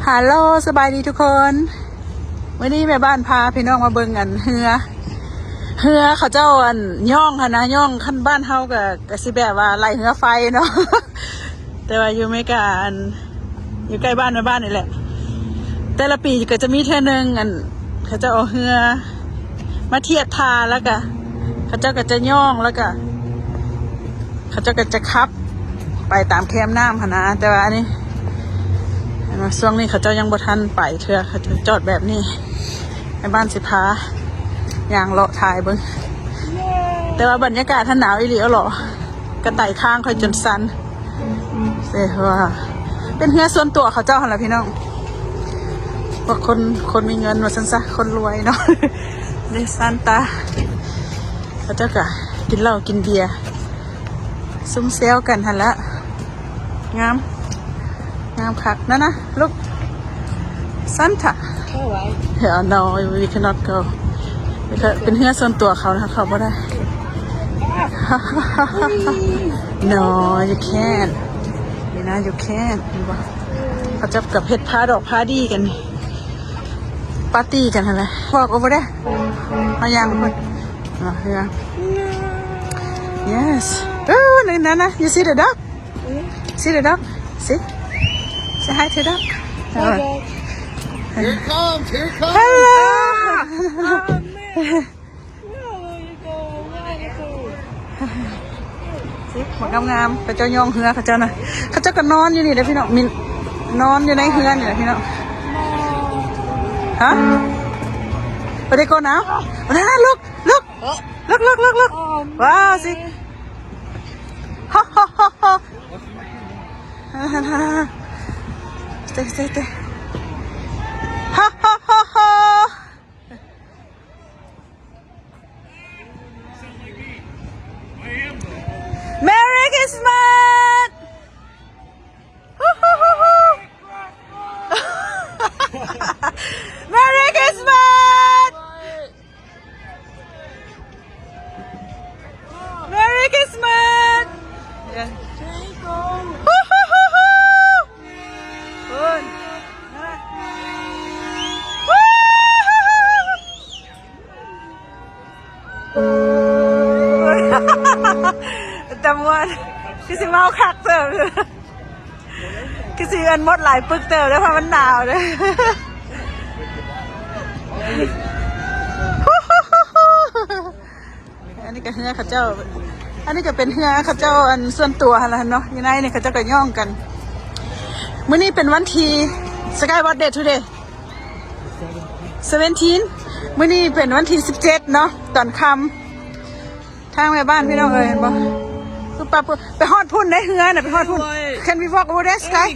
ຮັລໂຫຼ ສະບາຍດີທຸກຄົນ. ມື້ນີ້ແມ່ບ້ານພາພີ່ນ້ອງມາເບິ່ງອັນເຮືອ ເຮືອເຂົາເຈົ້າອັນຍ້ອງຫັ້ນນະ, ຍ້ອງ ຄັນບ້ານເຮົາກໍ ກໍຊິແບບວ່າໄລ່ເຮືອໄຟເນາະ ແຕ່ວ່າຢູ່ອາເມລິກາ ອັນ ຢູ່ໃກ້ບ້ານແມ່ບ້ານນີ້ແຫຼະ ແຕ່ລະປີກໍຈະມີເທື່ອໜຶ່ງ ອັນ ເຂົາເຈົ້າເອົາເຮືອມາທຽບທ່າ ແລ້ວກະເຂົາເຈົ້າກໍຈະຍ້ອງ ແລ້ວກະເຂົາເຈົ້າກໍຈະຂັບໄປຕາມແຄມນ້ຳຫັ້ນນະ. ແຕ່ວ່າອັນນີ້ ເຫັນບໍ່ ຊ່ວງນີ້ເຂົາເຈົ້າຍັງບໍ່ທັນໄປເທື່ອ ເຂົາເຈົ້າຈອດແບບນີ້. ແມ່ບ້ານຊິພາຍ່າງເລາະຖ່າຍເບິ່ງ ແຕ່ວ່າບັນຍາກາດຫັ້ນໜາວອີ່ຫຼີເອົາເລາະ ກະໄຕ່ຄາງຂ້ອຍຈົນສັ່ນ. ເສວ່າເປັນເຮືອສ່ວນຕົວເຂົາເຈົ້າຫັ້ນລະພີ່ນ້ອງ ພວກຄົນ ຄົນມີເງິນວ່າຊັ້ນຊະ ຄົນລວຍເນາະ ເດຊານຕາ ເຂົາເຈົ້າກະກິນເຫຼົ້າກິນເບຍ ຊຸມແຊວກັນຫັ້ນລະ. ງາມ ງາມຄັກນັ້ນນະລູກ. Santa. Go away. Yeah, no, we cannot go. ເປັນເຮືອສ່ວນຕົວເຂົານະ ເຂົ້າບໍ່ໄດ້. No, you can't. ນີ້ນະ you can't. ເຫັນບໍ່ ເຂົາເຈົ້າກັບເຮັດພາດອກພາດີກັນ ປາຕີ້ກັນຫັ້ນແຫຼະ. Walk over there. ເຮົາຍ່າງໄປພຸ້ນ. ເຮືອ. Yes. ເອີ ນັ້ນນະ you see the dog? See the dog? See? Say hi to the dog. Hi, dog. Here it comes, here it comes. Hello. Ah, oh, man. Where are you going? Where are you going? See? ບັກງາມໆ ເຂົາເຈົ້າຍ້ອງເຮືອເຂົາເຈົ້ານະ ເຂົາເຈົ້າກໍນອນຢູ່ນີ້ເດ້ພີ່ນ້ອງ ມີ ນອນຢູ່ໃນເຮືອນີ້ແຫຼະພີ່ນ້ອງ. Huh? Where they go now? ນັ້ນໆ look, look. Look, look, look, look. Oh, wow, see. Man. Ha, ha, ha, ha. Stay, stay, stay. Ha, ha, ha, ha. Merry Christmas! Merry Christmas! Merry Christmas! Yeah. Thank you. Hoo, hoo, hoo, hoo! Good. ຕຳຫຼວດ ຄືຊິເມົາຄັກເຕີບ ຄືຊິເອີ້ນໝົດຫຼາຍປຶກເຕີບເດີ້ ເພາະມັນໜາວເດີ້. ອັນນີ້ກໍເຮືອເຂົາເຈົ້າ ອັນນີ້ກໍເປັນເຮືອເຂົາເຈົ້າ ອັນສ່ວນຕົວຫັ້ນລະເນາະ. ຢູ່ໃນນີ້ເຂົາເຈົ້າກໍຍ້ອງກັນ. ມື້ນີ້ເປັນວັນທີ Sky, what day today? Seventeen. ມື້ນີ້ເປັນວັນທີສິບເຈັດເນາະ ຕອນຄ່ຳ. ທາງແມ່ບ້ານພີ່ນ້ອງເອີຍ ເຫັນບໍ່? ປຶບປຶບ ໄປຮອດພຸ້ນໃນເຮືອນະ ໄປຮອດພຸ້ນ. Can we walk over there, Sky?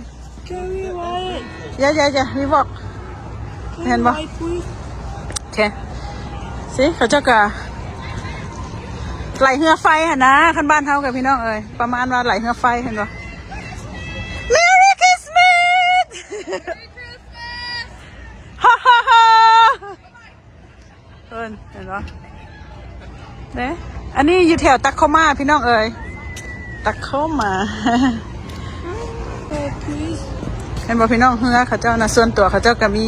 Can we walk? Yeah, yeah, yeah, we walk. ເຫັນບໍ່? ໂອເຄ ຊິເຂົາເຈົ້າກະໄຫຼເຮືອໄຟຫັ້ນນະ ຄັນບ້ານເຮົາກະພີ່ນ້ອງເອີຍ ປະມານວ່າໄຫຼເຮືອໄຟ ເຫັນບໍ່? Merry Christmas! ເອີ ເຫັນບໍ່ເດ້? ອັນນີ້ຢູ່ແຖວຕັກໂຄມາພີ່ນ້ອງເອີຍ ຕັກໂຄມາ. ເຫັນບໍ່ພີ່ນ້ອງ? ເຮືອເຂົາເຈົ້ານະ ສ່ວນຕົວເຂົາເຈົ້າກະມີ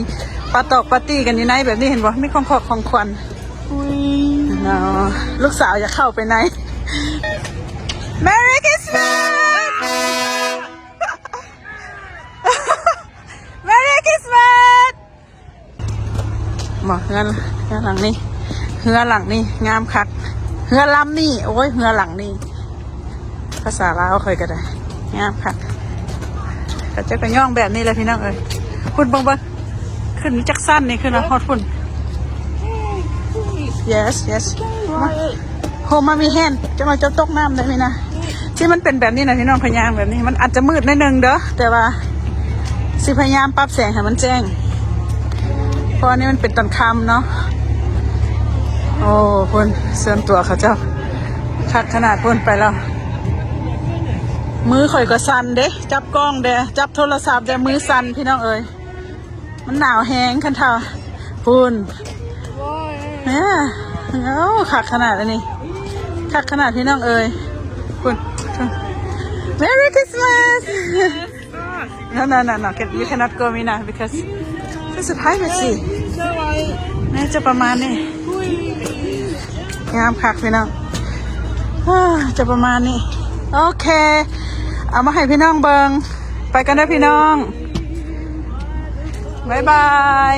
ປາຕອກປາຕີ້ກັນຢູ່ໃນແບບນີ້ ເຫັນບໍ່? ມີຂອງຂອກຂອງຂວັນ. ອຸຍ ເນາະ ລູກສາວຢາກເຂົ້າໄປໃນ. Merry Christmas! Merry Christmas! ບໍ່ ເຮືອນ ເຮືອນຫຼັງນີ້ ເຮືອຫຼັງນີ້ງາມຄັກ ເຮືອລຳນີ້ ໂອ້ຍ ເຮືອຫຼັງນີ້ ພາສາລາວຂ້ອຍກໍໄດ້ ງາມຄັກ. ເຂົາເຈົ້າກໍຍ້ອງແບບນີ້ແຫຼະພີ່ນ້ອງເອີຍ ພຸ້ນເບິ່ງ ເບິ່ງ ຂຶ້ນຈັກຊັ້ນນີ້ ຂຶ້ນມາຮອດພຸ້ນ. Yes, yes. ໂຮມມາມີແຮນ ຈັກໜ່ອຍເຈົ້າຕົກນ້ຳໄດ້ມີນະ. ທີ່ມັນເປັນແບບນີ້ນະພີ່ນ້ອງ ພະຍາງແບບນີ້ ມັນອາດຈະມືດໜ້ອຍໜຶ່ງເດີ້ ແຕ່ວ່າຊິພະຍາຍາມປັບແສງໃຫ້ມັນແຈ້ງ ເພາະອັນນີ້ມັນເປັນຕອນຄ່ຳເນາະ. ໂອ້ ພຸ້ນ ສ່ວນຕົວເຂົາເຈົ້າ ຄັກຂະໜາດ. ພຸ້ນ ໄປແລ້ວ ມືຂ້ອຍກໍສັ່ນເດ້ ຈັບກ້ອງແດ່ ຈັບໂທລະສັບແດ່ ມືສັ່ນ ພີ່ນ້ອງເອີຍ. ມັນໜາວແຮງຄັນຖ້າ ພຸ້ນ ໂອ້ຍ ແໝ ໂອ້ ຄັກຂະໜາດອັນນີ້ ຄັກຂະໜາດພີ່ນ້ອງເອີຍ. ພຸ້ນ ພຸ້ນ Merry Christmas. No, no, no, no, can, you cannot go, Mina, because this is privacy. ໜ້າຈະປະມານນີ້ ງາມຄັກພີ່ນ້ອງ ອ່າ ຈະປະມານນີ້. ໂອເຄ ເອົາມາໃຫ້ພີ່ນ້ອງເບິ່ງ. ໄປກັນເດີພີ່ນ້ອງ ບາຍບາຍ.